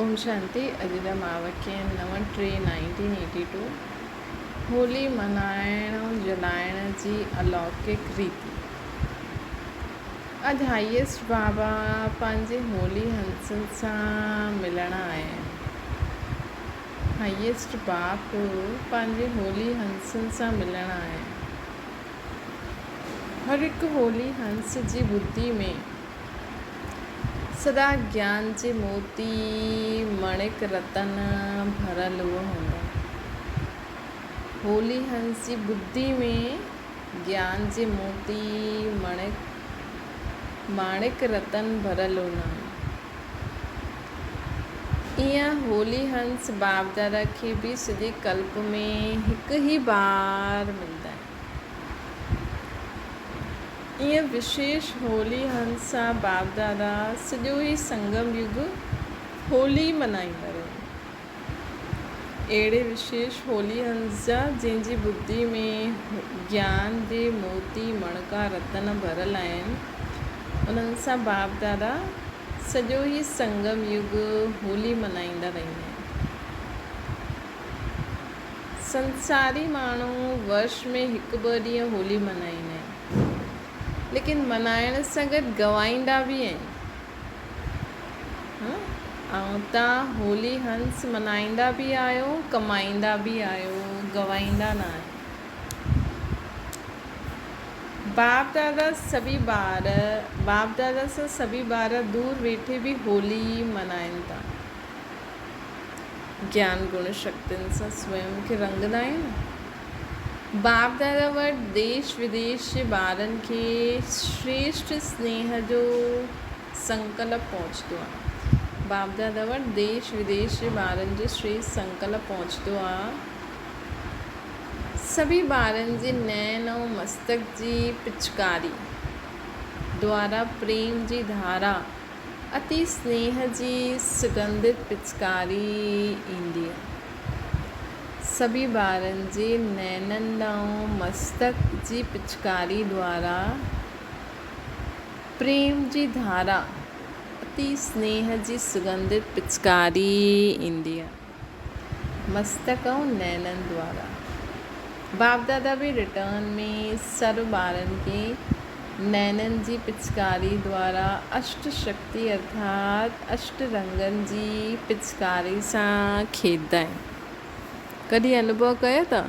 اوم شانتي اڄ جا ماوڪي آهن 9/3/1982 هولي ملهائڻ ۽ جلائڻ جي الوڪڪ ريتي. اڄ هائيسٽ بابا پنهنجي هولي هنسن سان ملڻ آيا آهن. هائيسٽ باپ پنهنجي هولي هنسن سان ملڻ آيا آهن. هر هڪ هولي هنس جي ٻڌي ۾ سدا گيان جي موتي مڻڪ رتن ڀريل هوندا. هولي هنس جي ٻڌي ۾ گيان جي موتي مڻڪ ماڻڪ رتن ڀريل هوندا آهن. ايئن هولي هنس باپدادا کي به سڄي ڪلپ ۾ هڪ ئي بار ملندا آهن. ايئن وشيش هولي هنس سان باپدادا سڄو ئي سنگم يگ هولي منائيندا رهيا. اهڙي وشيش هولي هنس جا جنهن جي ٻڌي ۾ گيان جي موتي مڻڪا رتن ڀريل آهن، انهن سان باپدادا سڄو ئي سنگم يگ هولي منائيندا رهندا آهن. سنساري ماڻهو ورش ۾ هڪ ٻه ڏينهن هولي منائيندا آهن ليڪن منائڻ سان گڏ گوائيندا به آهن ها ۽ تان هولي هنس منائيندا به آهيو ڪمائيندا به آهيو گوائيندا نه آهيو. باپ دادا سڀي ٻار باپ دادا سان سڀي ٻار دور ويٺي به هولي منائين ٿا. گيان گڻ شڪتين سان سويم کي رنگندا آهيون نه. باپ دادا وٽ ديش وديش جي ٻارن کي شريشٺ سنيهه جو سنڪلپ پهچندو آهي. باپ دادا وٽ ديش وديش جي ٻارن جو شريشٺ سنڪلپ پهچندو آهي. سڀئي ٻارن جي نين ۽ مستڪ جي پچڪاري دوارا پريم جي ڌارا اتي سنيهه جي سگنڌت پچڪاري ايندي آ. سڀئي ٻارن جي نينن ڏانهن مستڪ جي پچڪاري دوارا پريم جي ڌارا اتي سنيهه جي سگنڌت پچڪاري ايندي آ. مستڪ ۽ نينن دوارا. باپ دادا به ريٽرن ۾ سرو ٻارن کي نينن جي پچڪاري دوارا اشٽ شڪتي ارٿات اشٽ رنگن جي پچڪاري سان کيڏندا آهن. ڪڏهن انوڀو ڪيو اٿو؟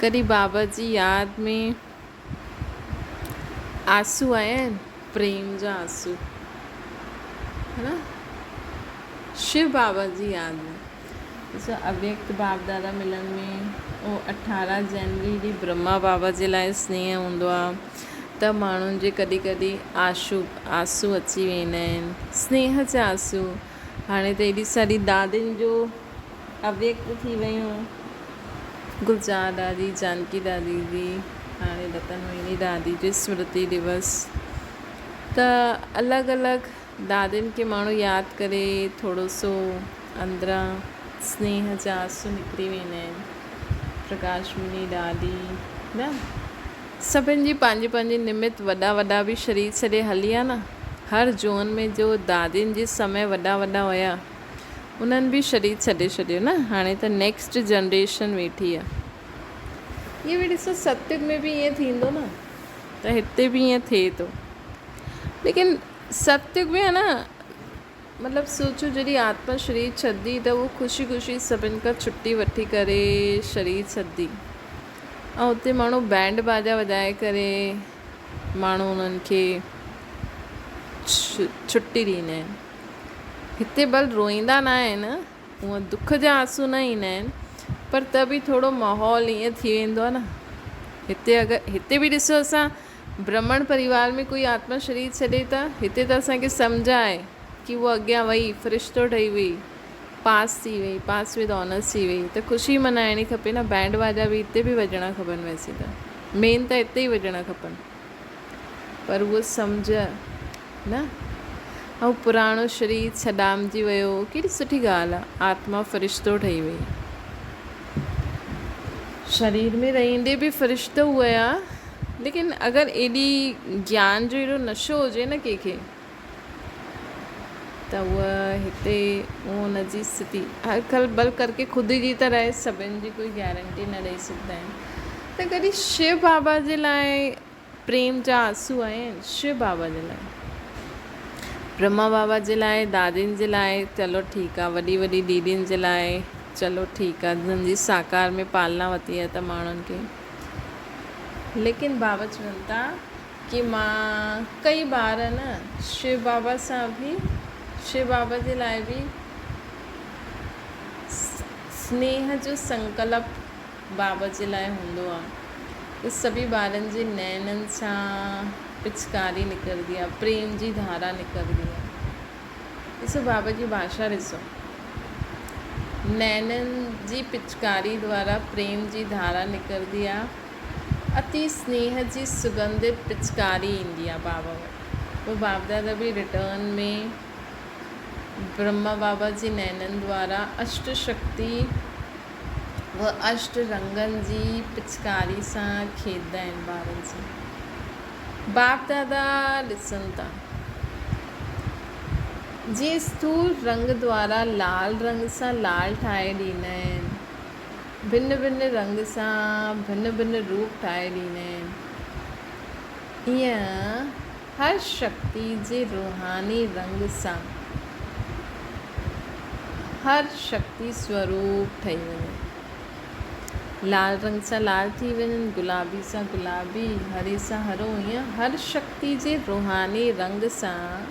ڪڏهن بابا جي ياد ۾ آنسو آيا آهن؟ پريم جا آنسو ها نه؟ شو بابا جي ياد ۾. ڏسو اويڪت باپ دادا ملن ۾ اهو اٺارهن جنوري ڏينهن برهما بابا جي لاء سنيهه هوندو آ ته ماڻهن جي ڪڏهن ڪڏهن آشو آنسو اچي ويندا آهن سنيهه جا آنسو هاڻي ته ايڏي ساري دادين جو اويڪت ٿي ويون گلزار دادي جانڪي دادي جي هاڻي رتن موهني دادي جو سمرتي دوس ته الڳ الڳ دادين کي ماڻهو ياد ڪري ٿورو سو اندران سنيهه جا آنسو نڪري ويندا آهن. پرڪاش مني ڏاڏي نه سڀن جي پنهنجي پنهنجي نمت وڏا وڏا به شرير ڇڏي هلي ويا نه هر جون ۾ جو دادين جي سمي وڏا وڏا هيا انهن به شرير ڇڏي ڇڏيو نه هاڻي ته نيڪسٽ جنريشن ويٺي آ. ائين به ڏسو ستيگ ۾ به ائين ٿيندو نه ته هتي به ائين ٿئي ٿو ليڪن ستيگ ۾ آ نه مطلب سوچو جڏهن آتما شرير ڇڏندي ته هو خوشي خوشي سڀن کان ڇٽي وٺي ڪري شرير ڇڏندي ۽ اتي ماڻهو بينڊ باجا وڄائي ڪري ماڻهو انهن کي ڇٽي ڏيندا آهن هتي ڀل روئيندا نه آهن هونء دک جا آنسو نه ايندا آهن پر ته به ٿورو ماحول ائين ٿي ويندو آهي نه هتي اگر هتي به ڏسو اسان برهمڻ پريوار ۾ ڪوئي آتما شرير ڇڏي ته هتي ته اسان کي سمجهه آهي ڪي هوء اڳيان وئي، فرشتو ٺهي وئي، پاس ٿي وئي، پاس وٿ آنرس ٿي وئي ته خوشي منائڻي کپي نه، بينڊ باجا به هتي به وڄڻا کپن ويسي ته مين ته هتي ئي وڄڻا کپن پر هوء سمجهه نه ۽ پراڻو شرير ڇڏامجي ويو ڪيڏي سٺي ڳالهه آ آتما فرشتو ٺهي وئي. شرير ۾ رهندي به فرشتو هئا ليڪن اگر ايڏي گيان جو ايڏو نشو هجي نه ڪنهن کي. ته هوء هتي ان جي اسٿتي هر کل بل ڪرڪي خود جي ته رهي سڀن جي ڪوئي گارنٽي نه ڏئي سگهندا آهن ته ڪڏهن شو بابا جي لاء پريم جا آنسو آيا آهن شو بابا جي لاء برهما بابا جي لاء دادين جي لاء چلو ٺيڪ آ وڏي وڏي ديدين جي لاء چلو ٺيڪ آ جن جي ساڪار ۾ پالنا وتي آ ته ماڻهن کي ليڪن بابا چون ٿا ڪي مان ڪئي بار نه شو بابا سان به شو بابا جي لاء به سنيهه جو سنڪلپ بابا جي لاء هوندو آ ته سڀي ٻارن جي نينن سان پچڪاري نڪرندي آ پريم جي ڌارا نڪرندي آ. ڏسو بابا جي ڀاشا ڏسو. نينن جي پچڪاري دوارا پريم جي ڌارا نڪرندي آ. اتي سنيهه جي سگنڌت پچڪاري ايندي آ بابا وٽ. پوء باب دادا به ريٽرن ۾ برهما بابا جي نينن دوارا اشٽ شڪتي و اشٽ رنگن جي پچڪاري سان کيڏندا آهن ٻارن سان. باپ دادا ڏسن ٿا. جيئن اسٿول رنگ دوارا لال رنگ سان لال ٺاهي ڏيندا آهن. ڀن ڀن رنگ سان ڀن ڀن روپ ٺاهي ڏيندا آهن. ايئن هر شڪتي جي روحاني رنگ سان هر شڪتي سوروپ ٺهي وڃي. لال رنگ سان لال ٿي وڃن، گلابي سان گلابي، هري سان هرو ائين هر شڪتي جي روحاني رنگ سان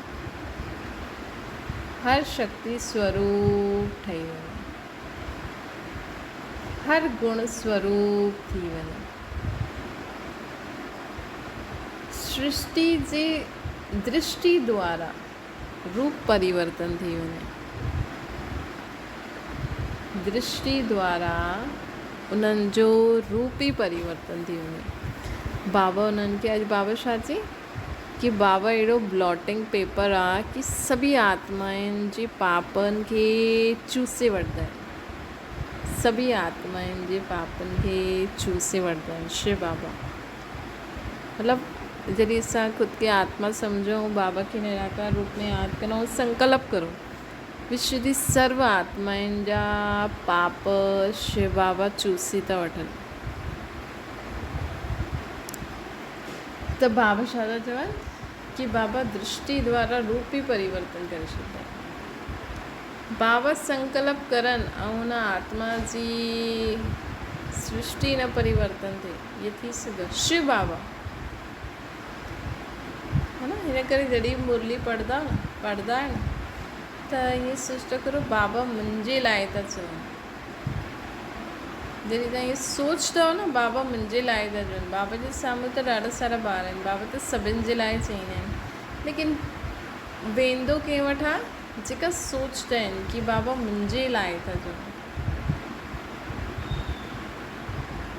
هر شڪتي سوروپ ٺهي وڃي. هر گڻ سوروپ ٿي وڃي. سرشٽي جي درشٽي دوارا روپ پريورتن ٿي وڃي. درشٽي دوارا انهن جو روپ ئي پريورتن ٿي وڃي. بابا انهن کي اڄ بابا ڇا چئي ڪي بابا اهڙو بلاٽنگ پيپر آ ڪي سڀي آتمائن جي پاپن کي چوسي وٺندا آهن. سڀي آتمائن جي پاپن کي چوسي وٺندا آهن. شو بابا مطلب جڏهن اسان خود کي آتما سمجهون بابا کي نراڪار روپ ۾ ياد ڪرون ۽ سنڪلپ ڪرون وشو جي سرو آتمائن جا پاپ شو بابا چوسي ٿا وٺن ته بابا ڇا ٿا چون ڪي بابا درشٽي دوارا روپ ئي پريورتن ڪري ڇڏيندا آهن. بابا سنڪلپ ڪرن ۽ ان آتما جي سرشٽي نه پريورتن ٿئي ائين ٿي سگهي شو بابا ها نه هن ڪري جڏهن به مرلي پڙهندا نه پڙهندا آهيو نه ته ائين سوچندا ڪرو بابا منهنجي لاء ٿا چون جڏهن تان ائين سوچندؤ نه بابا منهنجي لاء ٿا چون بابا جي سامهون ته ڏاڍا سارا ٻار آهن بابا ته سڀن جي لاء چئيندا آهن ليڪن ويندو ڪنهن وٽ آ جيڪا سوچندا آهن ڪي بابا منهنجي لاء ٿا چون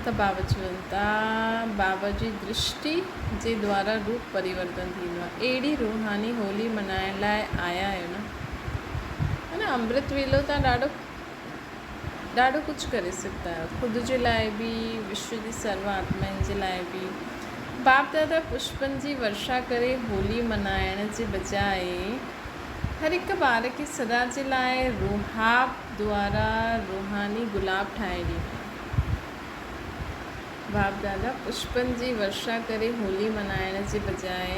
ته بابا چون ٿا بابا جي درشٽي جي دوارا روپ پريورتن ٿيندو آهي اهڙي روحاني هولي منائڻ لاء آيا آهيو نه ها نه امرت ويلو تان ڏاڍو ڏاڍو ڪجهه ڪري سگهندا آهيو خود جي لاء به وشو جي سرو آتمائن جي لاء به باپ دادا پشپن جي ورشا ڪري هولي منائڻ جي بجاء هر هڪ ٻار کي سدا جي لاء روحاب دوارا روحاني گلاب ٺاهي ڏيندا آهن. باپ دادا پشپن جي ورشا ڪري هولي منائڻ جي بجاء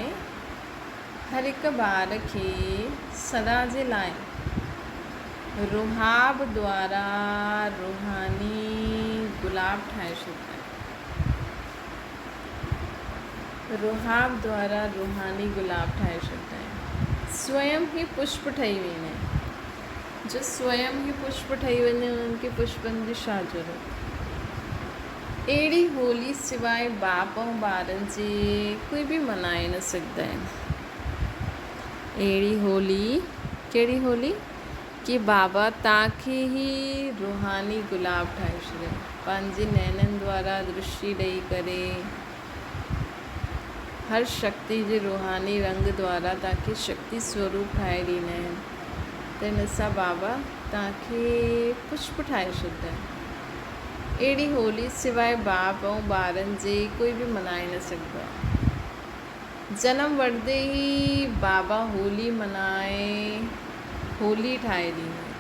هر هڪ ٻار کي سدا جي لاء روحاب دوارا روحاني گلاب ٺاهي ڇڏيندا آهن. روحاب دوارا روحاني گلاب ٺاهي ڇڏيندا آهن. سويم ئي پشپ ٺهي ويندا آهن. جو سويم ئي پشپ ٺهي وڃي انهن کي پشپن جي ڇا ضرورت. اهڙي هولي سواء باپ ۽ ٻارن جي ڪوئي به منائي نه سگهندا آهن. اهڙي هولي ڪهڙي هولي؟ ڪي بابا توهان کي ئي روحاني گلاب ٺاهي ڇڏيو. پنهنجي نينن دوارا درشٽي ڏئي ڪري هر شڪتي جي روحاني رنگ دوارا توهان کي شڪتي سوروپ ٺاهي ڏيندا آهن ته ان سان بابا توهان کي پشپ ٺاهي ڇڏيندا آهن. اهڙي هولي سواء باپ ۽ ٻارن جي ڪوئي به منائي نه سگهندو آهي. جنم وٺندي ئي بابا هولي منائي. هولي ٺاهي ڏيندو آهي.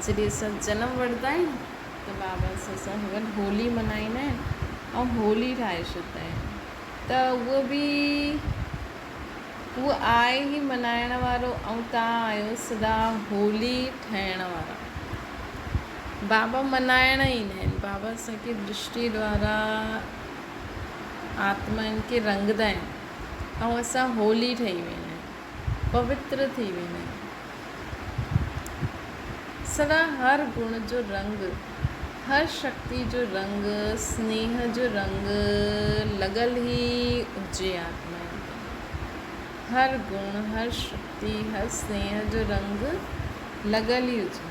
جڏهن اسان جنم وٺندا آهيون ته بابا اسان سان گڏ هولي ملهائيندا آهن ۽ هولي ٺاهي ڇڏيندا آهن ته اهو به اهو آهي ئي ملهائڻ وارو ۽ توهان آهيو سدا هولي ٺاهڻ وارا. بابا ملهائڻ ايندا آهن. بابا اسان کي درشٽي دوارا آتمائن کي رنگدا آهن ۽ اسان هولي ٺهي ويندا آهيون. پوتر ٿي ويندا آهيون. سدا هر گڻ جو رنگ، هر شڪتي جو رنگ، سنيهه جو رنگ لڳل ئي هجي آتمائن تي. هر گڻ، هر شڪتي، هر سنيهه جو رنگ لڳل ئي هجي.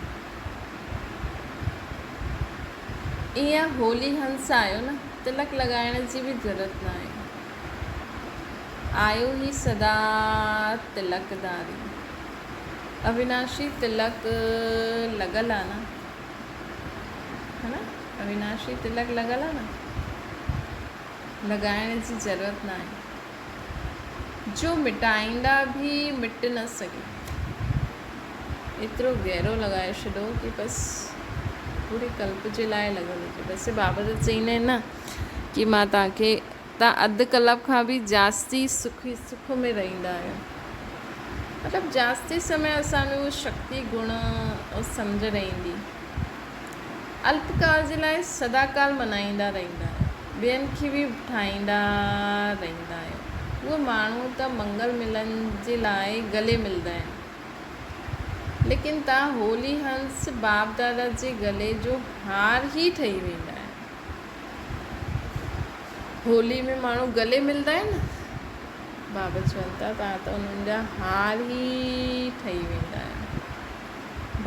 ايئن هولي هنس آهيو نه، تلڪ لڳائڻ جي به ضرورت ناهي. آيو هي سدا تلڪ ڌاري. اويناشي تلڪ لڳل آ نه. ها نه اويناشي تلڪ لڳل آ نه. لڳائڻ جي ضرورت ناهي. جو مٽائيندا به مٽ نه سگهي. ايترو گهرو لڳائي ڇڏو ڪي بس پوري ڪلپ جي لاء لڳل هجي. بس بابا ته چئيندا آهن نه ڪي مان توهان کي توهان اڌ ڪلپ کان به جاستي سک ئي سک ۾ رهندا آهيو. مطلب جاستي سمي اسان ۾ اهو شڪتي گڻ ۽ سمجهه رهندي. الپ ڪال جي لاء سدا ڪال منائيندا رهندا آهيو. ٻين کي به ٺاهيندا رهندا آهيو. اهي ماڻهو ته منگل ملن جي لاء گلي ملدا آهن. ليڪن توهان هولي هنس باپ دادا جي گلي جو هار ئي ٺهي ويندا آهيو. هولي ۾ ماڻهو گلي ملدا آهن نه. بابا چون ٿا توهان ته انهن جا هار ئي ٺهي ويندا آهيو.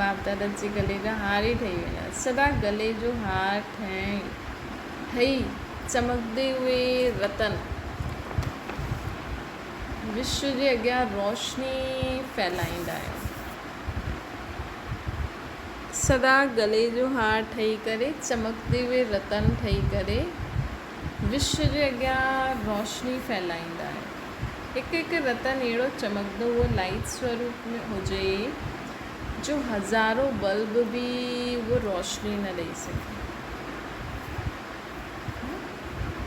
باپ دادا جي گلي جا هار ئي ٺهي ويندا آهيو. سدا گلي جو هار ٺهي چمڪندي هئي رتن وشو جي اڳيان روشني ڦهلائيندا آهيو. سدا گلي جو هار ٺهي ڪري چمڪندي هئي رتن ٺهي ڪري وشو جي اڳيان روشني ڦهلائيندا آهيو. هڪ هڪ رتن اهڙو چمڪندو اهو لائيٽ سوروپ ۾ هجي جو هزارون بلب به اهو روشني نه ڏئي سگهي.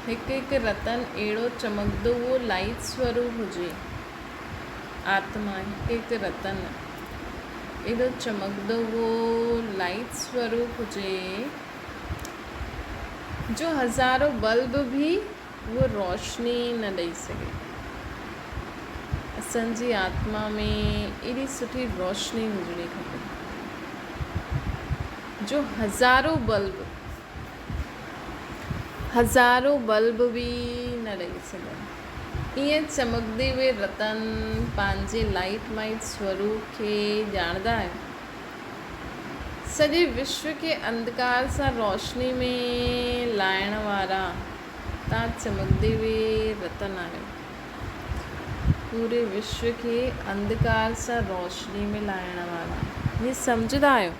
هڪ هڪ رتن اهڙو چمڪندو اهو لائيٽ سوروپ هجي. آتما هڪ هڪ رتن ايڏو چمڪندو اهو لائيٽ سوروپ هجي جو هزارون بلب به اهو روشني نه ڏئي سگهي. اسان جي آتما ۾ ايڏي سٺي روشني هجڻي کپي جو هزارون بلب هزارون بلب به نه ڏئي سگهن. ائين چمڪندي اهي رتن پنهنجي لائيٽ مائيٽ سوروپ کي ڄاڻندا آهيو. سڄي وشو کي انڌڪار سان روشني ۾ لائڻ وارا تان چمڪندي اهي رتن آهيو. پوري وشو کي انڌڪار سان روشني ۾ لائڻ وارا. هي سمجهندا آهيو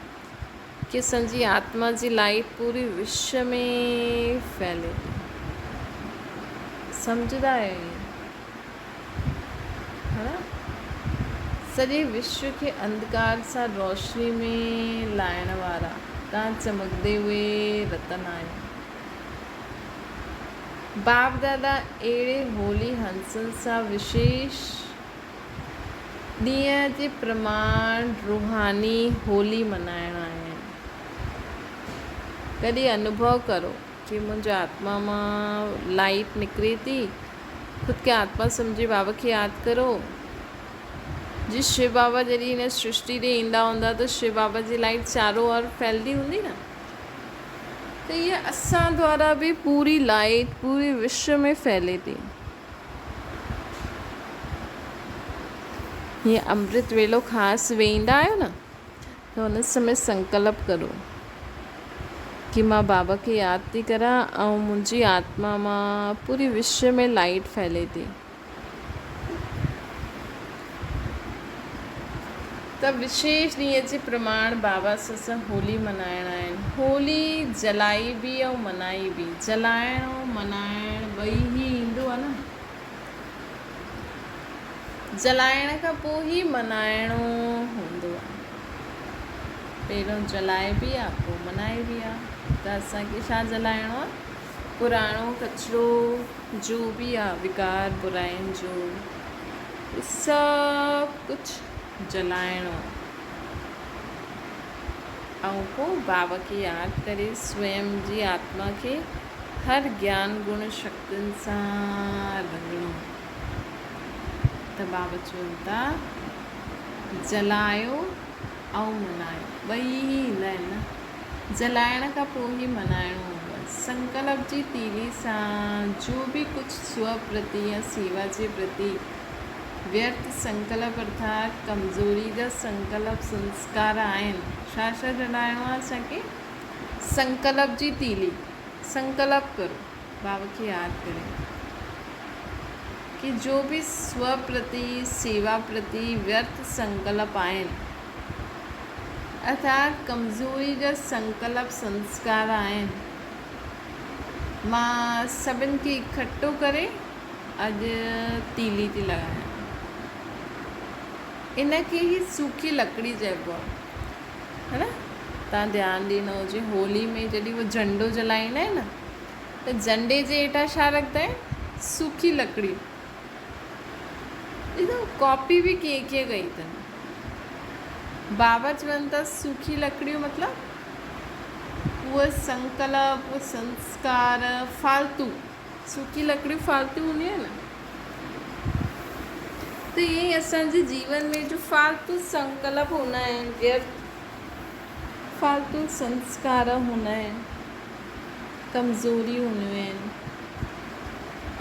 ڪي اسان جي آتما جي لائيٽ پوري وشو ۾ ڦهلي ٿي. سمجهندا آهيو ائين؟ ها نه؟ سڄي وشو کي انڌڪار سان روشني ۾ لائڻ وارا تان چمڪندي اهي رتن آهيو. باپ دادا اهڙي هولي هنسن سان وشيش ڏينهن جي پرماڻ روحاني هولي منائڻ آيا آهن. ڪڏهن انوڀو ڪرو ڪي منهنجي آتما مان لائيٽ نڪري ٿي، خود کي آتما سمجهي بابا کي ياد ڪرو. جي شو بابا جڏهن هن سرشٽي تي ايندا هوندا ته شو بابا جي لائيٽ چارو اور ڦهلدي هوندي نه ته اها اسان دوارا به پوري لائيٽ پوري وشو ۾ ڦهلي ٿي. هيء امرت ويلو خاص ويهندا آهيو نه ته ان سمي سنڪلپ ڪرو ڪي مان بابا کي ياد ٿي ڪران ۽ منهنجي آتما مان پوري وشو ۾ لائيٽ ڦهلي ٿي ته وشيش ڏينهن جي پرماڻ بابا سان هولي منائڻ آهن. هولي جلائي به ۽ منائي به. جلائڻ ۽ منائڻ ٻئي ئي ايندو آهي نه. جلائڻ کان پوء ئي منائڻو هوندو آ. پهريون جلائبي آ پوء منائبي آ. ته اسان کي ڇا جلائڻو آ؟ پراڻو ڪچرو جو به آ وڪار براين جو سڀ ڪجهه جلائڻو آ. ۽ پوء بابا کي ياد ڪري سويم جي آتما کي هر گيان گڻ شڪتين سان رڱڻو. ته بابا چون ٿا جلايو ۽ منايو ٻئي ئي ايندا آهن نه. جلائڻ کان پوء ئي منائڻو هوندو آهي. سنڪلپ جي تيلي سان جو به ڪجهه سو پرتي يا سيوا جي پرتي ويرٿ سنڪلپ ارٿات ڪمزوري جا سنڪلپ سنسڪار آهن. ڇا ڇا جلائڻو آهي اسان کي؟ سنڪلپ جي تيلي، سنڪلپ ڪرو، بابا کي ياد ڪري ڪي جو به سو پرتي، سيوا پرتي ويرٿ سنڪلپ آهن ارٿات ڪمزوري جا سنڪلپ سنسڪار آهن، مان سڀن کي اڪٺو ڪري اڄ تيلي ٿي لڳايان. ان کي ئي سوکي لڪڙي چئبو آهي. ها نه؟ توهان ڌيان ڏنو هجي هولي ۾ جڏهن هو جهنڊو جلائيندا آهن نه ته جهنڊي جي هيٺان ڇا رکندا آهن؟ سوکي لڪڙي. ڏسو ڪاپي به ڪيئن ڪيئن ڪئي اٿن. بابا چون ٿا سوکي لڪڙيون مطلب اهي سنڪلپ، اهي سنسڪار فالتو. سوڪي لڪڙيون فالتو هونديون آهن نه ته ائين ئي اسان جي جيون ۾ جو فالتو سنڪلپ هوندا آهن ويرٿ فالتو سنسڪار هوندا آهن ڪمزوري هونديون آهن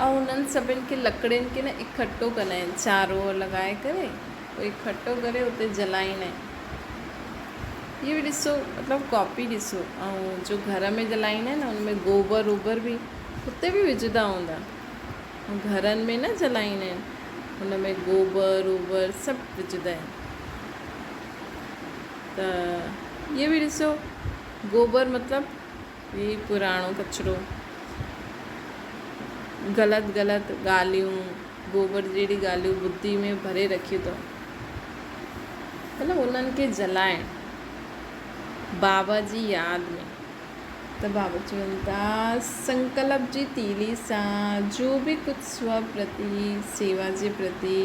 ۽ انهن سڀن کي لڪڙين کي نه اڪٺو ڪندا آهن چارو لڳائي ڪري پوء اڪٺو ڪري اتي جلائيندا آهن اهو به ڏسو مطلب ڪاپي ڏسو ۽ جو گهر ۾ جلائيندا آهن نه ان ۾ گوبر ووبر به اتي به وجهندا هوندا ۽ گهرن ۾ نه جلائيندا آهن ان ۾ گوبر ووبر سڀ وجهندا آهن ته اهو به ڏسو گوبر مطلب هي پراڻو ڪچرو غلط غلط ڳالهيون گوبر جهڙي ڳالهيون ٻڌي ۾ ڀري رکيون اٿئون مطلب انهن کي جلائڻ بابا جي ياد ۾ ته بابا چون ٿا سنڪلپ جي تيلي سان جو به ڪجهه سو پرتي سيوا جي پرتي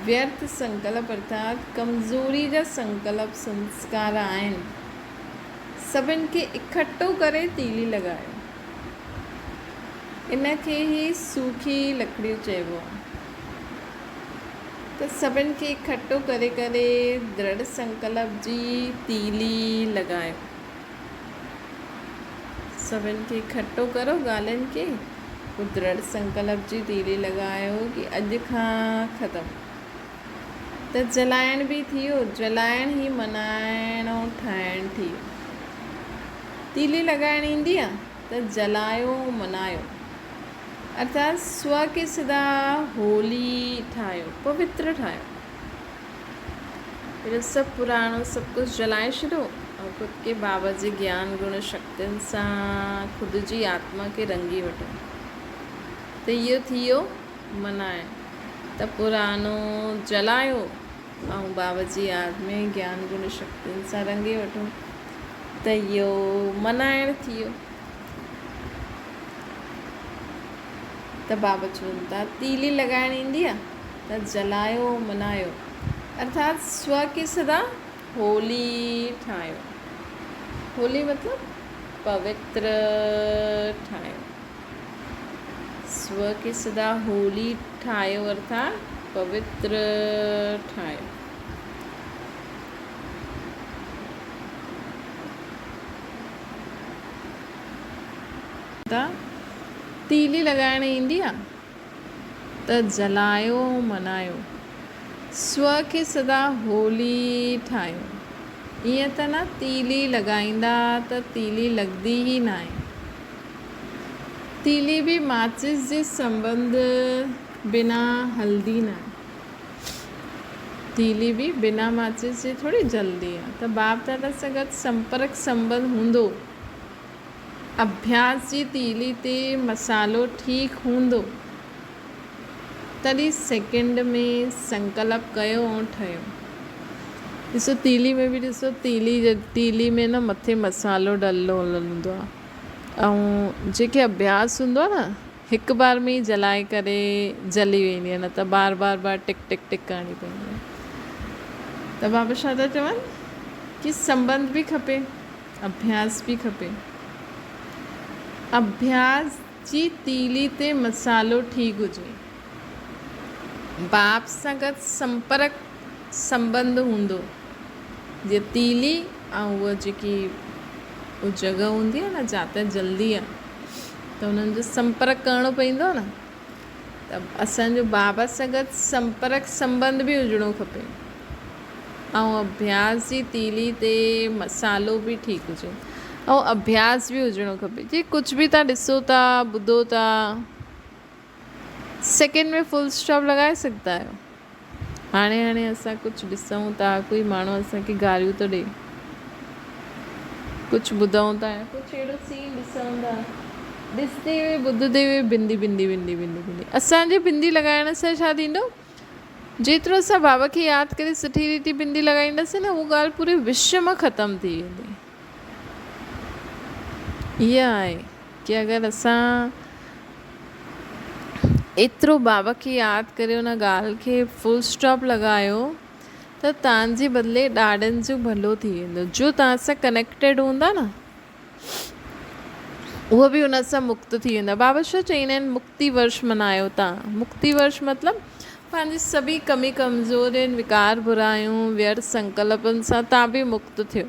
ويرٿ سنڪلپ ارٿات ڪمزوري جا سنڪلپ سنسڪار آهن سڀن کي اڪٺو ڪري تيلي لڳايو. ان کي ئي سوکي لڪڙيون چئبو آهي. ته سڀن کي اڪٺو ڪري ڪري درڙ سنڪلپ جي تيلي لڳايو. سڀن کي اڪٺو ڪرو ڳالهين کي پوء درڙ سنڪلپ جي تيلي لڳايو ڪي اڄ کان ختم. ته جلائڻ به ٿي ويو، جلائڻ هي منائڻو ٺاهڻ ٿي ويو. تيلي لڳائڻ ايندي آ ته جلايو منايو ارٿات سو کي سدا هولي ٺاهيو، پوتر ٺاهيو. اهڙو سڀ پراڻو سڀ ڪجهه جلائي ڇڏو ۽ خود کي بابا جي گيان گڻ شڪتين سان خود جي آتما کي رنگي وٺو ته اهو ٿي ويو منائڻ ته پراڻو جلايو ۽ بابا جي ياد ۾ گيان گڻ شڪتين سان رنگي وٺو ته اهو منائڻ ٿي ويو ته بابا چون ٿا تيلي لڳائڻ ايندي آ ته جلايو منايو ارٿات سو کي سدا هولي ٺاهيو هولي مطلب پوتر ٺاهيو. سو کي سدا هولي ٺاهيو ارٿات پوتر ٺاهيو. ته تيلي لڳائڻ ايندي آ ته جلايو ۽ منايو. سو کي سدا هولي ٺاهيو. ائين ته نه تيلي لڳائيندا ته تيلي لڳندي ئي ناهي. تيلي به ماچيس جي سنٻنڌ بنا هلندي ناهي. تيلي به بنا ماچيس جي ٿوري جلندي آهي ته باپ دادا سان گڏ سمپرڪ سنٻنڌ هوندو. اڀياس جي تيلي تي مصالحو ٺيڪ هوندو. تڏهن سيڪنڊ ۾ سنڪلپ ڪيو ۽ ٺهيو. ڏسو تيلي ۾ به ڏسو تيلي تيلي ۾ نه مٿي مصالحو ڊلو هوندو آهي ۽ جيڪي اڀياس هوندو آهي نه هڪ بار ۾ ئي جلائي ڪري جلي ويندي آهي نه ته بار بار بار ٽڪ ٽڪ ٽڪ ڪرڻي پوندي آهي ته بابا ڇا ٿا چون ڪي سنٻنڌ به کپي اڀياس به کپي اڀياس جي تيلي تي مصالحو ٺيڪ هجي باپ سان گڏ سمپرڪ سنٻنڌ هوندو جيئن تيلي ۽ اها جيڪي اها جڳهه هوندي آهي نه جاتي جلدي آهي ته انهن جو سمپرڪ ڪرڻو پوندو آهي نه ته اسان جو بابا سان گڏ سمپرڪ سنٻنڌ به هجڻو کپي ۽ اڀياس جي تيلي تي مصالحو به ٺيڪ هجي ۽ اڀياس به هجڻو کپي جي ڪجهه به توهان ڏسو ٿا ٻڌو ٿا سيڪنڊ ۾ فل اسٽاپ لڳائي سگهندا آهيو. هاڻي هاڻي اسان ڪجهه ڏسون ٿا ڪوئي ماڻهو اسان کي گاريون ٿو ڏئي ڪجهه ٻڌون ٿا يا ڪجهه اهڙو سين ڏسون ٿا ڏسندي هوئي ٻڌندي هوئي بندي بندي بندي بندي بندي اسان جي بندي لڳائڻ سان ڇا ٿيندو جيترو اسان بابا کي ياد ڪري سٺي ريتي بندي لڳائينداسين نه اهو ڳالهه پوري وشو مان ختم ٿي ويندي اها آهي ڪي اگر اسان ايترو بابا کي ياد ڪري ان ڳالهه کي فل اسٽاپ لڳايو ته توهان جي بدلي ڏاڏن جو ڀلو ٿي ويندو جو توهان سان ڪنيڪٽيڊ هوندا نه اهو به ان سان مڪت ٿي ويندا بابا ڇا چئيندا آهن مڪتي ورش منايو توهان مڪتي ورش مطلب پنهنجي سڀئي ڪمي ڪمزورين وڪار برايون ويرٿ سنڪلپن سان توهان به مڪت ٿيو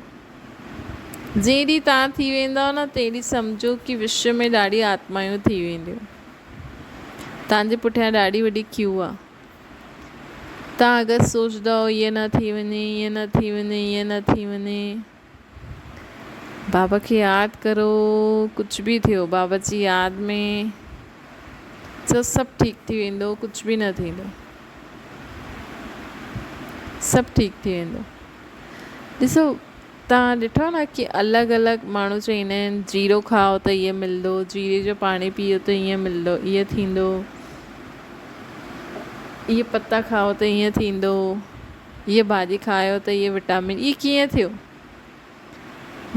جنهن ڏينهن توهان ٿي ويندؤ نه تنهن ڏينهن سمجهو ڪي وشو ۾ ڏاڍي آتمايون ٿي وينديون. توهان جي پٺيان ڏاڍي وڏي ڪيو آ. توهان اگر سوچندؤ ائين نه ٿي وڃي ائين نه ٿي وڃي ائين نه ٿي وڃي. بابا کي ياد ڪرو ڪجهه به ٿيو بابا جي ياد ۾ چئو سڀ ٺيڪ ٿي ويندو ڪجهه به نه ٿيندو. سڀ ٺيڪ ٿي ويندو. ڏسو توهان ڏٺو نه ڪي الڳ الڳ ماڻهو چئيندا آهن جيرو کائو ته ائين ملندو جيري جو پاڻي پيئو ته ائين ملندو ائين ٿيندو اهي پتا کائو ته ائين ٿيندو اهي ڀاڄي کايو ته اهي وٽامن اهي ڪيئن ٿيو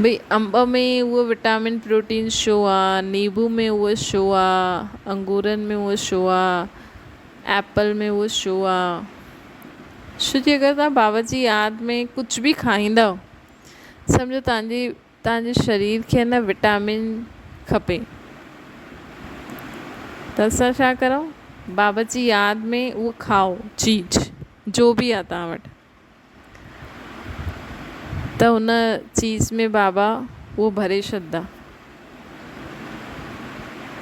ڀئي انب ۾ اهو وٽامن پروٽين ڇو آ نيبو ۾ اهو ڇو آ انگورن ۾ اهو ڇو آ ايپل ۾ اهو ڇو آ ڇو جي اگر توهان بابا جي ياد ۾ ڪجهه به کائيندؤ سمجهو توهان جي توهان جي شرير کي نه وٽامن کپي ته اسان ڇا ڪرون بابا جي ياد ۾ اهو کائو چيز جو به آهي توهان وٽ ته ان چيز ۾ بابا اهو ڀري ڇڏندا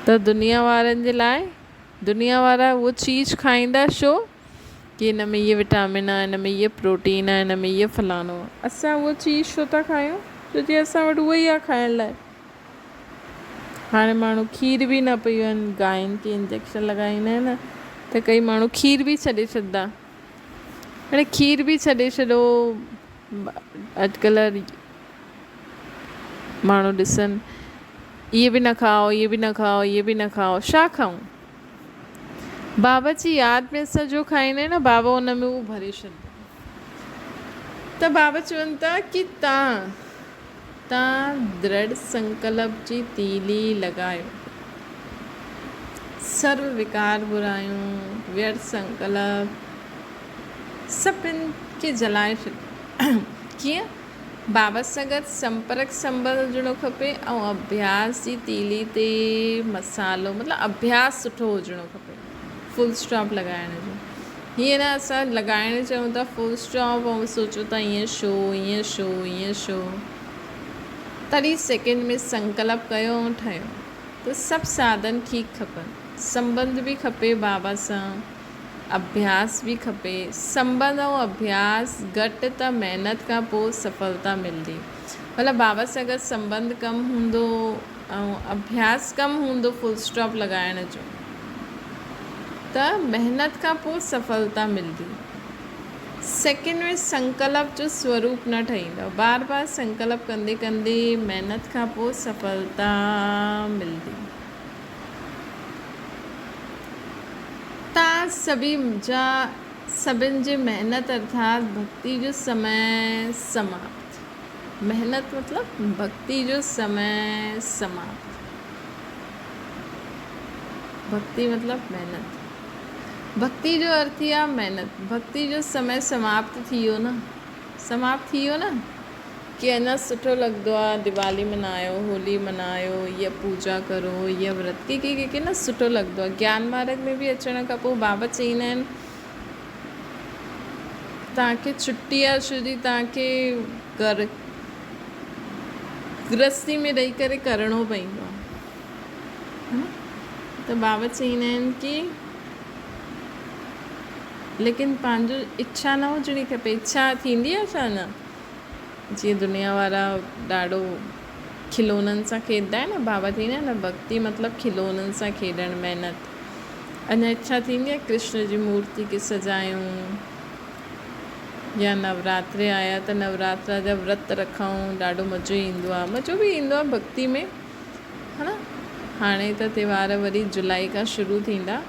ته دنيا وارن جي لاء دنيا وارا اهو چيز کائيندا ڇو ڪي هن ۾ هيء وٽامن آهي هن ۾ هيء پروٽين آهي هن ۾ هيء فلاڻو آهي اسان اهو چيز ڇو ٿا کايون ڇو جي اسان وٽ اهو ئي آهي کائڻ لاء هاڻي ماڻهو کير به نه پيئن گائن کي انجيڪشن لڳائيندا آهن نه ته ڪئي ماڻهو کير به ڇڏي ڇڏندا هاڻي کير به ڇڏي ڇڏو اڄڪلهه ماڻهو ڏسن اهي به نه کائو اهي به نه کائو اهي به نه کائو ڇا کائون بابا جي ياد ۾ اسان جو کائيندا آهيون نه بابا ان ۾ اهو ڀري ڇڏندا ته بابا چون ٿا ڪي تان تان درڙ سنڪلپ جي تيلي لڳايو سرو وڪار برايون ويرٿ سنڪلپ سڀن کي جلائي ڇڏيو ڪيئن بابا سان گڏ سمپرڪ سنٻنڌ هجڻو کپي ۽ اڀياس جي تيلي تي مصالحو مطلب اڀياس سٺو هجڻو کپي فل اسٽاپ لڳائڻ جو هيئن نه اسان لڳائڻ چاهيون ٿا فل اسٽاپ ۽ سوچون ٿا ائين ڇو ائين ڇو ائين ڇو تڏهن سيڪنڊ ۾ سنڪلپ ڪيو ۽ ٺهيو ته سڀ ساڌن ٺيڪ کپن سنٻنڌ به کپي بابا سان اڀياس به کپي. سنٻنڌ ۽ اڀياس گهٽ ته محنت کان پوء سڦلتا ملندي. مطلب بابا سان گڏ سنٻنڌ ڪم هوندو ۽ اڀياس ڪم هوندو فل اسٽاپ لڳائڻ جو ته محنت کان پوء سڦلتا ملندي. سيڪنڊ ۾ سنڪلپ جو سوروپ نه ٺهيندو. بار بار سنڪلپ ڪندي ڪندي محنت کان پوء سڦلتا ملندي. تان توهان سڀي جا سڀن جي محنت ارٿات ڀڳتي جو سمي سماپت. محنت مطلب ڀڳتي جو سمي سماپت. ڀڳتي مطلب محنت. ڀڳتي جو ارٿ ئي آ محنت. ڀڳتي جو سمي سماپت ٿي ويو نه. سماپت ٿي ويو نه. ڪي اڃا سٺو لڳندو آ ديوالي منايو هولي منايو يا پوجا ڪرو يا ورت ڪي ڪي ڪي نه سٺو لڳندو آ گيان مارگ ۾ به اچڻ کان پوء بابا چئيندا آهن توهان کي ڇٽي آ ڇو جي توهان کي گهر گرهستي ۾ رهي ڪري ڪرڻو پئيندو آ ته بابا چئيندا آهن ڪي ليڪن پنهنجو اڇا نه هجڻي کپي اڇا ٿيندي آ ڇا نه جيئن دنيا وارا ڏاڍو کلونن سان کيڏندا آهن نه بابا ٿيندا آهن نه ڀڳتي مطلب کلونن سان کيڏڻ محنت اڃا اڇا ٿيندي آهي ڪرشن جي مورتي کي سجايون يا نوراتري آيا ته نوراترا جا ورت رکون ڏاڍو مزو ايندو آهي مزو به ايندو آهي ڀڳتي ۾ ها نه هاڻي ته تيوهار وري جولاء کان شروع ٿيندا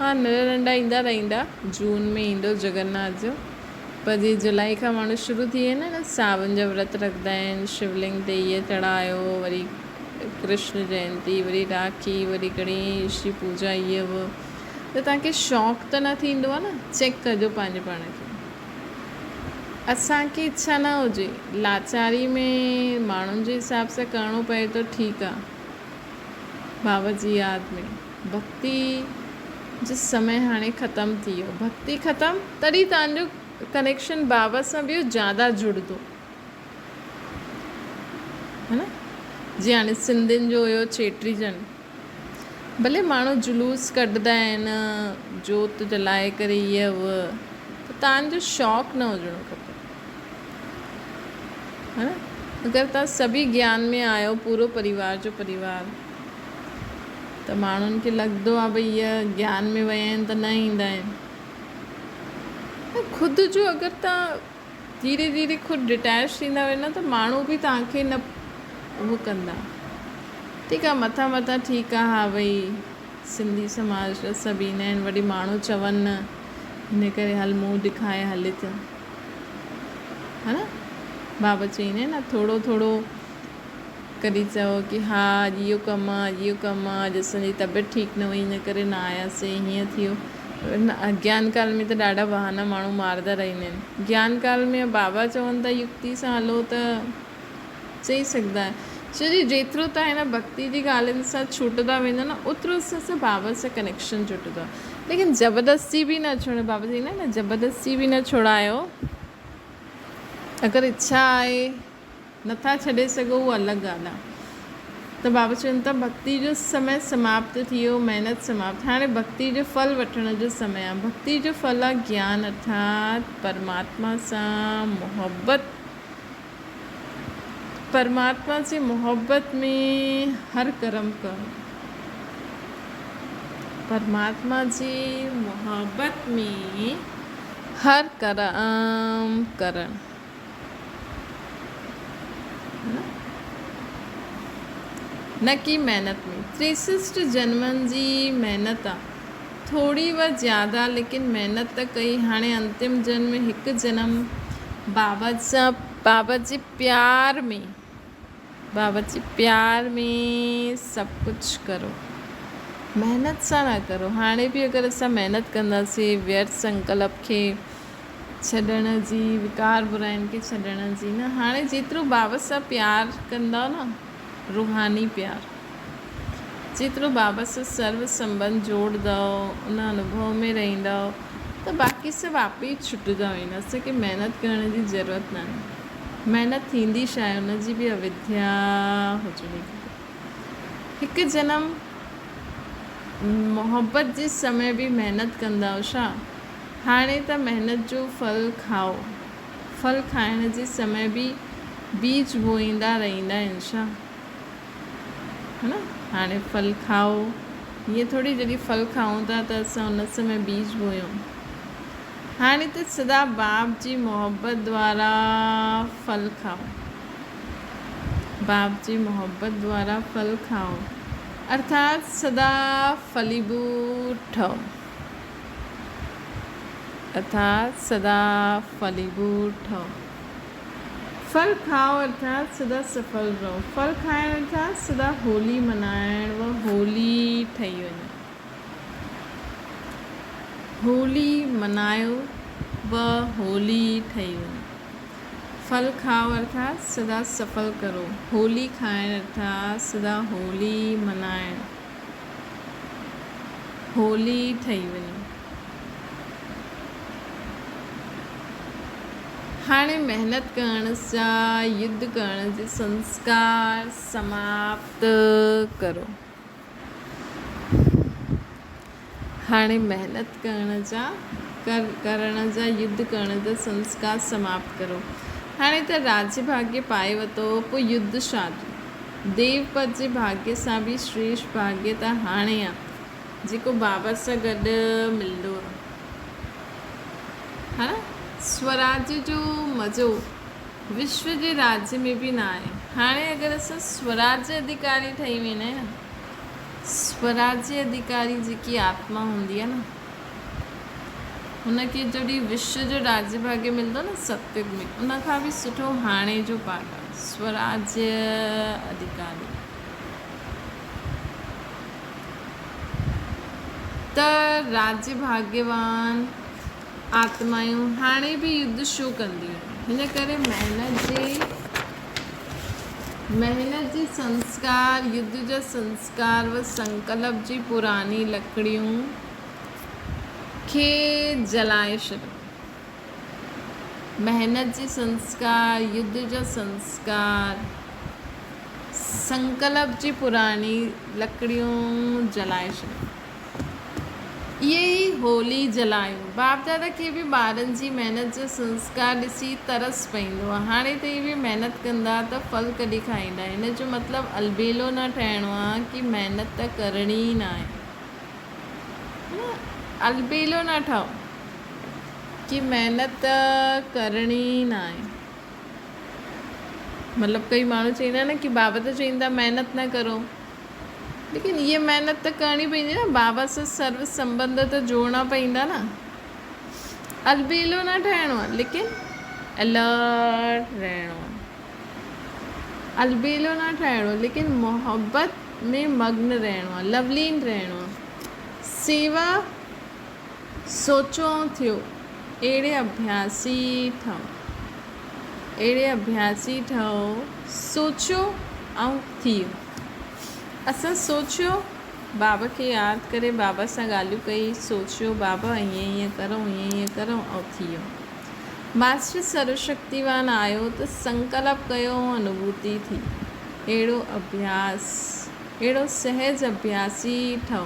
ها ننڍا ننڍا ايندا رهندا جون ۾ ايندو جگناٿ جو پر جي جولاء کان ماڻهو شروع ٿي ويندا نه ساون جا ورت رکندا آهن شولنگ تي اهي چڙهايو وري ڪرشن جينتي وري راکي وري گڻيش جي پوجا اهي اهو ته توهان کي شوق ته نه ٿيندو آهي نه چيڪ ڪجو پنهنجي پاڻ کي اسان کي اڇا نه هجي لاچاري ۾ ماڻهن جي حساب سان ڪرڻو پئي ٿو ٺيڪ آ بابا جي ياد ۾ ڀڳتي جو سمي هاڻي ختم ٿي ويو ڀڳتي ختم تڏهن توهان جو ڪنيڪشن بابا سان ٻيو زياده جڙندو ها نه جي هاڻي سنڌين جو هيو چيٽي چنڊ ڀلي ماڻهو جلوس ڪڍندا آهن جوت جلائي ڪري هيء هوء ته توهان جو شوق نه هجڻو کپي ها نه اگر توهان سڀئي گيان ۾ آهيو پورو پريوار جو پريوار ته ماڻهن کي لڳندو آهي ڀئي هيء گيان ۾ ويا آهن ته نه ايندا آهن خود جو اگر توهان ڌيري ڌيري خود ڊٽيچ ٿيندا ويندا ته ماڻهو به توهان کي نه اهو ڪندا. ٺيڪ آ مٿان مٿان ٺيڪ آ ها ڀئي سنڌي سماج جا سڀ ايندا آهن وري ماڻهو چون نه ان ڪري هل منهن ڏکائي هلي ته ها نه بابا چئيندا آهن نه ٿورو ٿورو ڪڏهن چئو ڪي ها اڄ اهو ڪم آ اڄ اهو ڪم آ اڄ اسان جي طبيعت ٺيڪ نه هئي ان ڪري نه آياسين هيئن ٿي ويو اگيان ڪال ۾ ته ڏاڍا بهانا ماڻهو ماردا رهندا آهن گيان ڪال ۾ بابا چون ٿا يڪتي سان هلو ته چئي سگهندا آهيو ڇو جي جيترو توهان هن ڀڳتي جي ڳالهين سان ڇٽندا ويندا نه اوترو اسان سان بابا سان ڪنيڪشن ڇٽندو آهي ليڪن زبردستي به نه ڇوڙ بابا چئيندا آهن نه زبردستي به نه ڇوڙايو اگر اڇا آهي نٿا ڇڏي سگهو اها الڳ ڳالهه آهي ته بابا چون ٿا ڀڳتي جو سمي سماپت ٿي ويو محنت سماپت هاڻي ڀڳتي جو ڦل وٺڻ جو سمي آهي ڀڳتي جو ڦل آهي گيان ارٿات پرماتما سان محبت پرماتما جي محبت ۾ هر ڪرم ڪرڻ پرماتما جي محبت ۾ هر ڪرم ڪرڻ نه ڪي محنت ۾ تريسسٽ جنمن جي محنت آ ٿوري و زياده ليڪن محنت ته ڪئي هاڻي انتم جنم هڪ جنم بابا سان بابا جي پيار ۾ بابا جي پيار ۾ سڀ ڪجھ ڪرو محنت سان نه ڪرو هاڻي به اگر اسان محنت ڪنداسين ويرٿ سنڪلپ کي ڇڏڻ جي، وڪار براين کي ڇڏڻ جي نه، هاڻي جيترو بابا سان پيار ڪندؤ نه، روحاني پيار، جيترو بابا سان سرو سنٻنڌ جوڙندؤ، ان انوڀو ۾ رهندؤ ته باقي سڀ آپ ئي ڇٽجا ويندا، اسان کي محنت ڪرڻ جي ضرورت ناهي. محنت ٿيندي ڇا آهي، ان جي به اوديا هجڻي کپي. هڪ جنم محبت جي سمي به محنت ڪندؤ ڇا؟ هاڻي ته محنت جو ڦل کائو. ڦل کائڻ جي سمي به بيج بوئيندا رهندا آهن ڇا؟ ها نه؟ هاڻي ڦل کائو. ائين ٿوري جڏهن ڦل کائون ٿا ته اسان ان سمي بيج بويون. هاڻي ته سدا باپ جي محبت دوارا ڦل کائو. باپ جي محبت دوارا ڦل کائو. ارٿات سدا ڦليڀوت ٺهو. ارٿات سدا ڦليڀوت ٺهو. ڦل کائو ارٿات سدا سڦل رهو. ڦل کائڻ ارٿات سدا هولي منائڻ و هولي ٺهي وڃڻ. هولي منايو و هولي ٺهي وڃو. ڦل کائو ارٿات سدا سڦل ڪرو. هولي کائڻ ارٿات سدا هولي منائڻ. هولي ٺهي وڃو. هاڻي محنت ڪرڻ جا يڌ ڪرڻ جي سنسڪار سماپت ڪرو. هاڻي محنت ڪرڻ جا ڪرڻ جا يڌ ڪرڻ جا سنسڪار سماپت ڪرو. هاڻي ته راجيه ڀاڳيه پائي وتو پوء يڌ ڇا جو؟ ديو پد جي ڀاڳيه سان به شريشٺ ڀاڳيه ته هاڻي آ جيڪو بابا سان گڏ ملندو آ. ها نه؟ سوراجيه جو مزو وشو جي راجيه ۾ به نه آهي. هاڻي اگر اسان سوراجيه اڌيڪاري ٺهي ويندا آهيون نه، سوراجيه اڌيڪاري جيڪي آتما هوندي آهي نه، هن کي جڏهن وشو جو راجيه ڀاڳيه ملندو نه ستيگ ۾، ان کان به سٺو هاڻي جو پاٺ آهي، سوراجيه اڌيڪاري. ته راجيه ڀاڳيوان آتمائون هاڻي به يڌ ڇو ڪنديون آهن؟ هن ڪري محنت جي سنسڪار، يڌ جا سنسڪار و سنڪلپ جي پراڻي لڪڙيون کي جلائي ڇڏيو. محنت جي سنسڪار، يڌ جا سنسڪار، سنڪلپ جي پراڻي لڪڙيون جلائي ڇڏيو. اهي ئي هولي جلايو. باپ دادا کي به ٻارن جي محنت جا سنسڪار ڏسي ترس پئيندو آ. هاڻي ته اهي به محنت ڪندا ته ڦل ڪڏهن کائيندا. هن جو مطلب البيلو نه ٺهڻو آ ڪي محنت ته ڪرڻي ئي ناهي. نه البيلو نه ٺهو ڪي محنت ته ڪرڻي ئي ناهي. مطلب ڪئي ماڻهو چئيندا آهن نه ڪي بابا ته چئين ٿا محنت نه ڪرو. ليڪن هيء محنت ته ڪرڻي پوندي نه، بابا سان سرو سنٻنڌ ته جوڙڻا پوندا نه. البيلو نه ٺهڻو آهي، ليڪن الرٽ رهڻو آهي. البيلو نه ٺهڻو، ليڪن محبت ۾ مگن رهڻو آهي، لولين رهڻو آهي. سيوا سوچو ۽ ٿيو، اهڙي اڀياسي ٺهو. اهڙي اڀياسي ٺهو، سوچيو ۽ ٿيو. اسان سوچيو، بابا کي ياد ڪري بابا سان ڳالهيون ڪئي، سوچيو بابا ائين ائين ڪرون، ائين ائين ڪرون ۽ ٿيو. ماسٽر سروشڪتيوان آيو ته سنڪلپ ڪيو ۽ انوڀوتي ٿي. اهڙو اڀياس، اهڙو سهج اڀياسي ٺهو.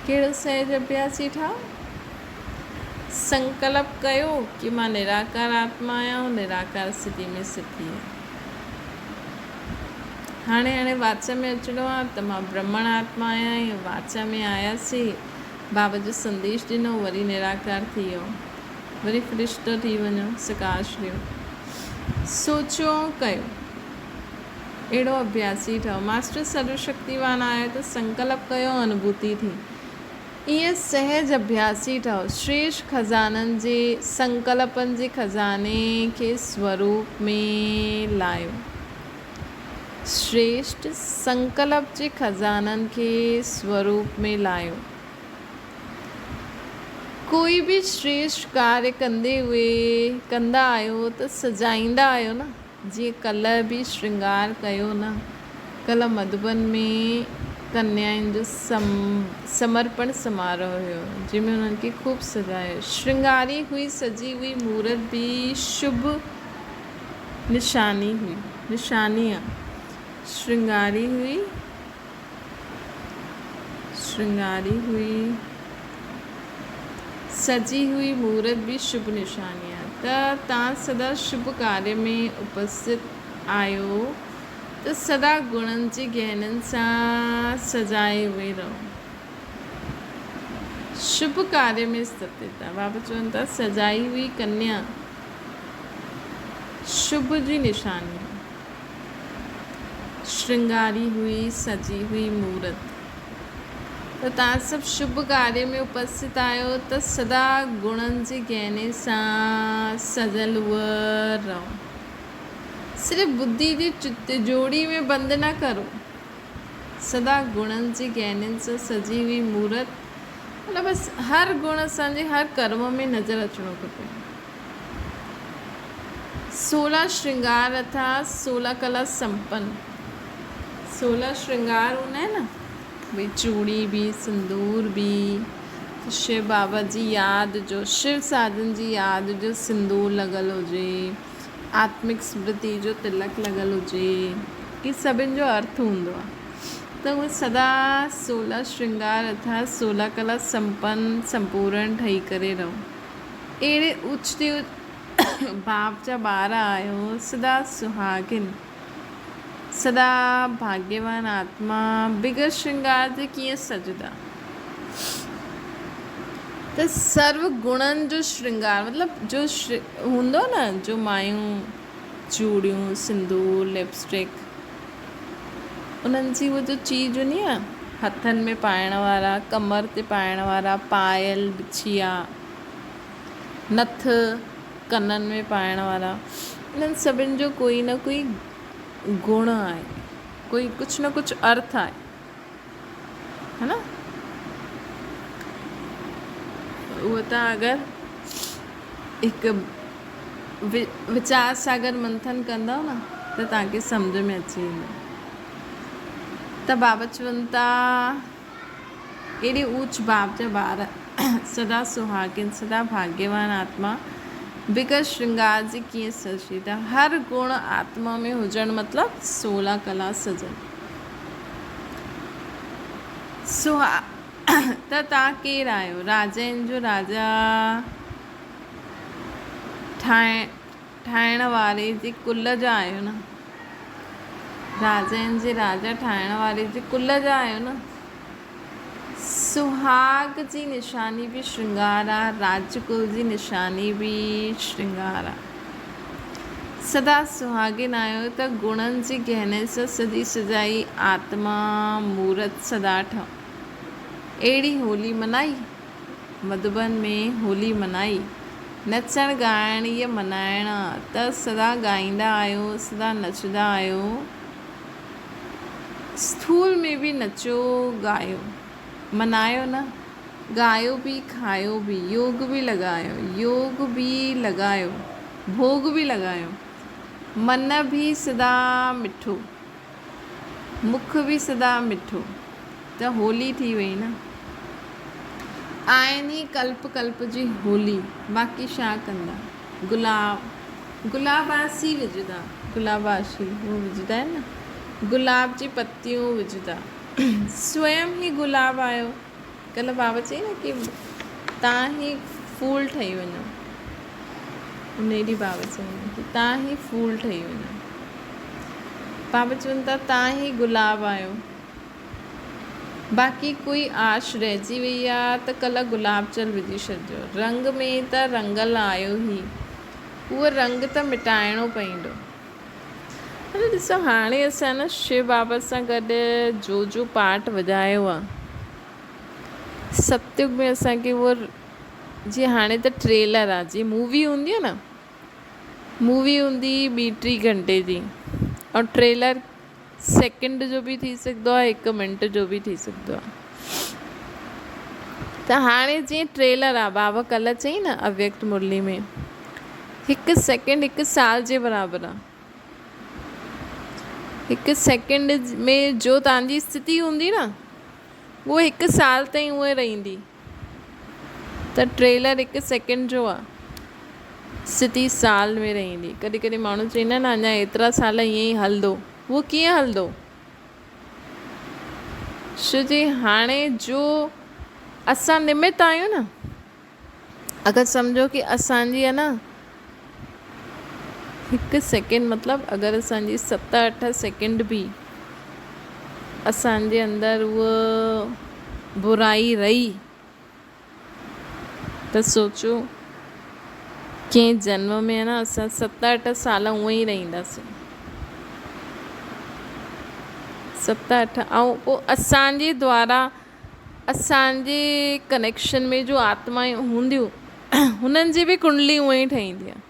ڪهڙو سهج اڀياسي ٺهو؟ سنڪلپ ڪيو ڪي مان نراڪار آتما آهيان ۽ نراڪار اسٿتي ۾ سٿي آهيان. هاڻي هاڻي واچ ۾ اچڻو آ ته مان برهمڻ آتما آهيان ائين واچ ۾ آياسي بابا جو سنديش ڏنو وري نراڪار ٿي ويو وري فرشتو ٿي وڃو سڪاش ڏيو سوچيو ۽ ڪيو اهڙو اڀياسي ٺهو ماسٽر سرو شڪتيوان آيو ته سنڪلپ ڪيو ۽ انوڀوتي ٿي ائين سهج اڀياسي ٺهو. شريش خزانن جي سنڪلپن جي خزاني کي سوروپ ۾ لايو. شريشٽ سنڪلپ جي خزانن کي سوروپ ۾ لايو. ڪوئي به شريشٽ ڪاريه ڪندي هئي ڪندا آهيو ته سجائيندا آهيو نه. جيئن ڪلهه به شرنگار ڪيو نه. ڪلهه مڌوبن ۾ ڪنيائن جو سمرپڻ سماروهه هيو، جنهن ۾ انهن کي خوب سجايو. شرنگاري هئي، سجي هئي مورت به شڀ نشاني هئي. نشاني آ. شرنگاري هئي. شرنگاري هئي. سجي هئي مورت به شڀ نشاني آ. ته تان سدا شڀ ڪاريه ۾ اپسٿت آهيو ته سدا گڻن جي گهنن سان سجائي هئي رهو. شڀ ڪاريه ۾ اسٿتت آ. بابا چون ٿا سجائي هئي ڪنيا شڀ جي نشاني آ. شرنگاري هئي سجي هئي مورت. ته توهان سڀ شڀ ڪاريه ۾ اپسٿت آهيو ته سدا گڻن جي گهني سان سجل رهو. صرف ٻڌي جي تجوڙي ۾ بند نه ڪرو. سدا گڻن جي گهنين سان سجي هئي مورت مطلب بس هر گڻ اسان جي هر ڪرم ۾ نظر اچڻو کپي. سولا شرنگار اٿا سولا ڪلا سمپن. سولا شرنگار هوندا آهن نه ڀئي چوڙي به سندور به ته شو بابا جي ياد جو شو ساجن جي ياد جو سندور لڳل هجي آتمڪ سمرتي جو تلڪ لڳل هجي هي سڀن جو ارٿ هوندو آهي ته اهي سدا سولا شرنگار اٿا سولا ڪلا سمپن سمپورڻ ٺهي ڪري رهو اهڙي اوچتي باپ جا ٻار آهيو سدا سهاڳين سدا ڀاڳيوان آتما بغير شرنگار جي ڪيئن سجدا؟ ته سرو گڻن جو شرنگار مطلب جو هوندو نه جو مايون چوڙيون سندور لپسٽڪ انهن جي هو جو چيز هوندي آهي هٿن ۾ پائڻ وارا ڪمر تي پائڻ وارا پايل بڇيا نٿ ڪنن ۾ پائڻ وارا انهن سڀن جو ڪوئي نه ڪوئي گڻ آهي ڪوئي ڪجهه نه ڪجهه ارٿ آهي ها نه اهو ته اگر هڪ ويچار سان اگر منٿن ڪندؤ نه ته توهان کي سمجهه ۾ اچي ويندو ته بابا چون ٿا ايڏي اوچ باپ جا ٻار، سدا سهاڳين، سدا ڀاڳيوان آتما، بغير شرنگار جي ڪيئن سجي ته هر گڻ آتما ۾ هجڻ مطلب سولا ڪلا سجن. سها ته توهان ڪير آهيو؟ راجائن جو راجا ٺاهڻ واري جي ڪل جا آهيو نه؟ راجائن جي راجا ٺاهڻ واري جي ڪل جا آهيو نه؟ سهاڳ جي نشاني به شرنگار آ، راج ڪل جي نشاني به شرنگار آ. سدا سهاڳين آهيو ته گڻن جي گهني سان سجي سجائي آتما مورت سدا ٺهو. اهڙي هولي منائي؟ مڌوبن ۾ هولي منائي. نچڻ ڳائڻ يا منائڻ آ ته سدا ڳائيندا آهيو، سدا نچندا آهيو. اسٿول ۾ به نچيو ڳايو، منايو نه، ڳايو به کايو به، يوگ به لڳايو، يوگ به لڳايو، ڀوڳ به لڳايو، من به سدا مٺو، مک به سدا مٺو ته هولي ٿي وئي نه. آهن ئي ڪلپ ڪلپ جي هولي، باقي ڇا ڪندا. گلاب گلاب آسي وجهندا گلاب آشي هو وجهندا آهن نه گلاب جي پتيون وجهندا سويم هي گلاب آيو ڪلهه بابا چئي نه ڪي تان هي ڦول ٺهي وڃو ان ڏينهن بابا چئي ڪي تان هي ڦول ٺهي وڃو بابا چون ٿا تان هي گلاب آيو باقي ڪوئي آش رهجي وئي آ ته ڪلهه گلاب جل وجهي ڇڏجو. رنگ ۾ ته رنگل آيو هي. اهو رنگ ته مٽائڻو پئيندو. هاڻي ڏسو هاڻي اسان نه شو بابا سان گڏ جو جو پارٽ وڄايو آ ستيگ ۾ اسان کي اهو جي هاڻي ته ٽريلر آ جي مووي هوندي آ نه مووي هوندي ٻي ٽي گهنٽي جي ۽ ٽريلر سيڪنڊ جو به ٿي سگهندو آهي هڪ منٽ جو به ٿي سگهندو آهي ته هاڻي جيئن ٽريلر آهي بابا ڪلهه چئي نه اويڪت مرلي ۾ هڪ سيڪنڊ هڪ سال جي برابر آهي هڪ سيڪنڊ ۾ جو توهان جي اسٿتي هوندي نه اهو هڪ سال تائين اهي رهندي ته ٽريلر هڪ سيڪنڊ جو آ ستي سال ۾ رهندي ڪڏهن ڪڏهن ماڻهو چوندا آهن اڃا ايترا سال ائين ئي هلندو اهو ڪيئن هلندو ڇو جي هاڻي جو اسان نمت آهيون نه اگر سمجهو ڪي اسان جي آ نه هڪ سيڪنڊ مطلب اگر اسان جي ست اٺ سيڪنڊ به اسان جي اندر اها برائي رهي ته سوچو ڪنهن جنم ۾ نه اسان ست اٺ سال اونئن ئي رهنداسين ست اٺ ۽ پوء اسان جي دوارا اسان جي ڪنيڪشن ۾ جو آتمائون هونديون هنن جي به ڪنڊلي اونئن ئي ٺهيندي آهي.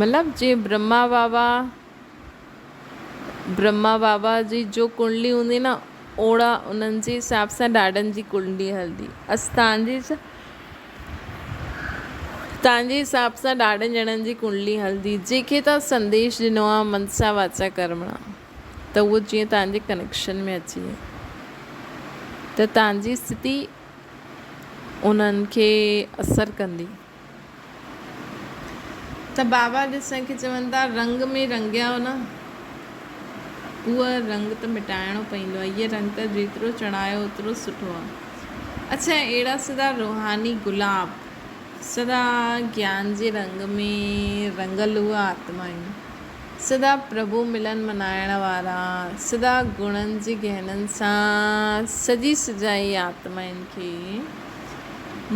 مطلب جيئن برهما بابا برهما بابا جي جو ڪنڊلي هوندي نه اوڙا انهن جي حساب سان ڏاڏن جي ڪنڊلي هلندي اسان جي تان جي حساب سان ڏاڏن ڄڻن جي ڪنڊلي هلندي جنهن کي تان سنديش ڏنو آهي منسا واچا ڪرمڻا ته اهو جيئن توهان جي ڪنيڪشن ۾ اچي وڃي ته توهان جي اسٿتي انهن کي اثر ڪندي. ته بابا ڏسڻ کي چون ٿا رنگ ۾ رنگيا هو نه اهو رنگ ته مٽائڻو پوندو آهي اهي رنگ ته جيترو چڙهايو اوترو سٺو آهي. اڇا اهڙا سدا روحاني گلاب سدا گيان جي رنگ ۾ رنگل اهي آتمائون سدا پرڀو ملن منائڻ وارا، سدا گڻن جي گهنن سان سجي سجائي آتمائن کي،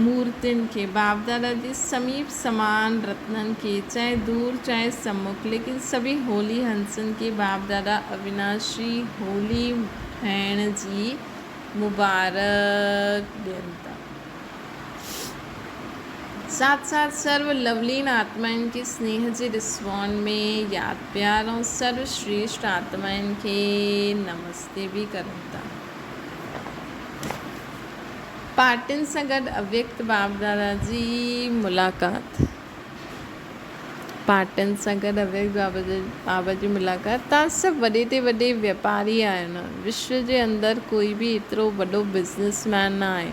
مورتين کي، باپدادا جي سميپ سمان رتنن کي، چاهي دور چاهي سمک، ليڪن سڀئي هولي هنسن کي باپدادا اويناشي هولي ٺهڻ جي مبارڪ ڏين ٿا. ساٿ ساٿ سرو لولين آتمائن کي سنيهه جي رسوان ۾ ياد پيار ۽ سرو شريشٽ آتمائن کي نمستي به ڪرن ٿا. پارٽين سان گڏ اويڪت باپ دادا جي ملاقات. پارٽين سان گڏ اويڪت بابا جي ملاقات. توهان سڀ وڏي تي وڏي وياپاري آهيو نه. وشو جي اندر ڪوئي به ايترو وڏو بزنس مين نه آهي.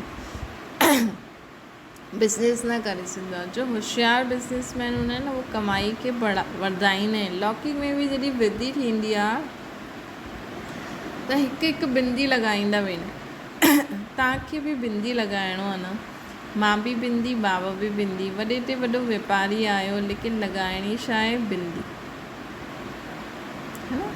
بزنس نه ڪري سگهندو آهي جو هوشيار بزنس مين هوندا آهن اهي ڪمائي کي وڌائيندا آهن لاڪي ۾ به جڏهن وڌي ٿيندي آهي ته هڪ هڪ بندي لڳائيندا ويندا آهن توهان کي به بندي لڳائڻو آهي نه مان به بندي بابا به بندي وڏي تي وڏو واپاري آهيو ليڪن لڳائڻي ڇا آهي بندي ها نه.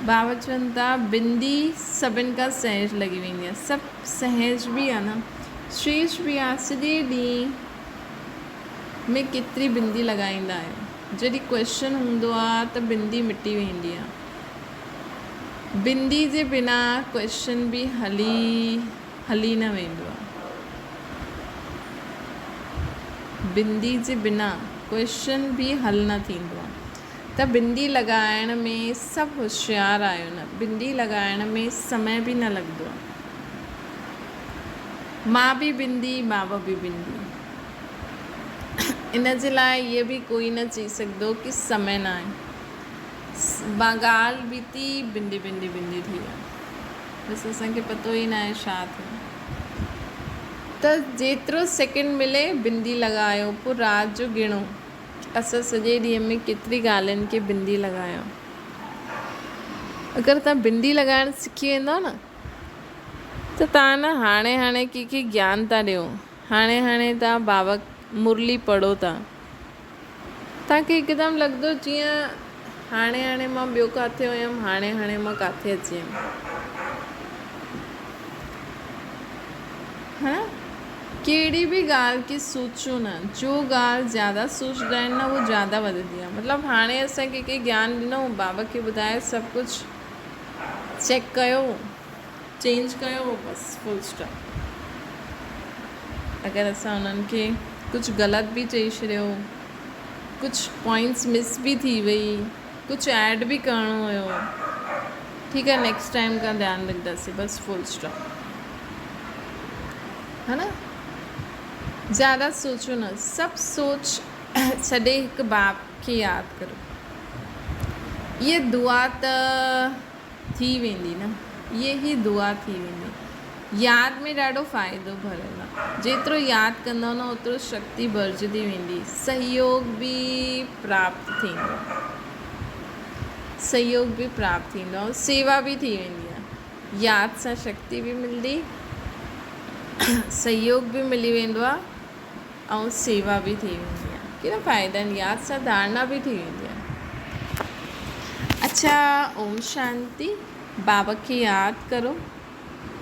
بابا چون ٿا بندي سڀن کان سهج لڳي ويندي آهي. سڀ سهج به آهي نه شريش به آهي. سڄي ڏينهن ۾ ڪيتري بندي لڳائيندا آهيو. جڏهن ڪوئسچن هوندو آهي ته بندي مٽي ويندي آهي. بندي جي بنا ڪوئسچن به هلي هلي نه ويندو آهي. بندي جي بنا ڪوئسچن به حل نه ٿيندو آهي. ته بندي لڳائڻ ۾ سڀ هوشيار آهيو نه بندي لڳائڻ ۾ سمي به نه لڳندو آهي. مان به بندي بابا به بندي. ان جي لاء اهي به ڪوئي نه چئي سگهندو ڪي سمي نه آهي. ڳالهه بيتي بندي بندي بندي ٿي ويا. بس اسان کي پتو ئي ناهي ڇا ٿيو. ته جيترو سيڪنڊ ملي بندي لڳايو پوء رات جو ڳڻو. اسان سڄي ڏينهن ۾ ڪيتري ڳالهين کي بندي لڳايو. اگر توهان بندي لڳائڻ سکي ويندؤ نه ته توهان نه هاڻي هاڻي ڪنهن کي گيان ٿا ڏيو، هاڻي هاڻي توهان بابا مرلي پڙهو ٿا، توهان کي هڪدم لڳندو جيئن هاڻي هاڻي مان ٻيو ڪاٿي هيم، هاڻي هاڻي مان ڪاٿي اچي ويم. ها نه؟ ڪهڙي به ڳالهه کي سوچو نه، جو ڳالهه زياده سوچدا آهن نه اهو زياده وڌندي آهي. مطلب هاڻي اسان ڪنهن کي گيان ڏنو، بابا کي ٻڌايو سڀ ڪجهه چيڪ ڪيو، چينج ڪيو بس فل اسٽاپ. اگر اسان انهن کي ڪجهه غلط به چئي ڇڏيو، ڪجهه پوائنٽس مس به ٿي وئي، ڪجهه ايڊ به ڪرڻو هيو، ٺيڪ آهي نيڪسٽ ٽائيم کان ڌيان رکنداسين بس فل اسٽاپ. ها نه زياده سوچو نه سڀ سوچ ڇڏي هڪ باپ کي ياد ڪرو اهي دعا ته ٿي ويندي نه اهي هي دعا ٿي ويندي ياد ۾ ڏاڍو فائدو ڀريل آ جيترو ياد ڪندو نه اوترو شڪتي ڀرجندي ويندي سهيوگ به پراپت ٿيندو سهيوگ به پراپت ٿيندو ۽ سيوا به ٿي ويندي آ ياد سان شڪتي به ملندي، سهيوگ به ملي ويندو آهي ۽ سيوا به ٿي ويندي آهي. ڪيڏا فائدا آهن ياد سان ڌارڻا به ٿي ويندي آهي. اڇا اوم شانتي بابا کي ياد ڪرو.